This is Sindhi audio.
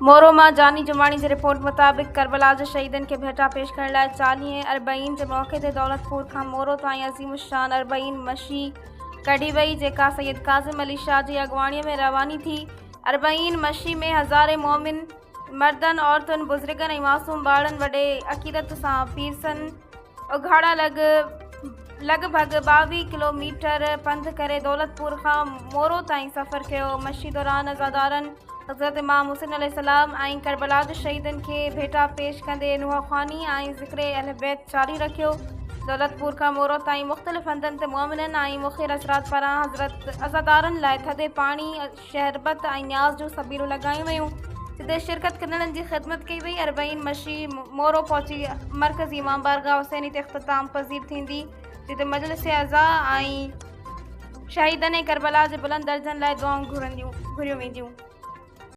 مورو مان جاني جماڻي جي رپورٽ مطابق ڪربلا جي شهيدن کي ڀيٽا پيش ڪرڻ لاء 40 اربعين جي موقعي تي دولتپور کان مورو تائين عظيم الشان اربعين مشي ڪڍي وئي جيڪا سيد ڪاظم علي شاهه جي اڳواڻي ۾ رواني ٿي. اربعين مشي ۾ هزارين مومن مردن، عورتن، بزرگن ۽ معصوم ٻارڙن وڏي عقيدت سان پيرسن اگهاڙا لڳ لڳ ڀڳ 22 ڪلو ميٽر پنڌ ڪري دولتپور کان مورو تائين سفر ڪيو. مشي دوران عزادارن حضرت امام حسين عليه السلام ۽ ڪربلا جي شهيدن کي ڀيٽا پيش ڪندي نوحه خواني ۽ ذڪر اهل بيت جاري رکيو. دولتپور کان مورو تائين مختلف هنڌن تي مؤمنن ۽ مخير حضرات پاران حضرت عزادارن لاء ٿڌي پاڻي، شربت ۽ نياز جون سبيلون لڳايون ويون، جتي شرڪت ڪندڙن جي خدمت ڪئي وئي. اربعين مشي مورو پهچي مرڪزي امام بارگاهه حسيني تي اختتام پذير ٿيندي، جتي مجلس عزا ۽ شهيدن ۽ ڪربلا جي بلند درجن لاء دعائون گهريون وينديون.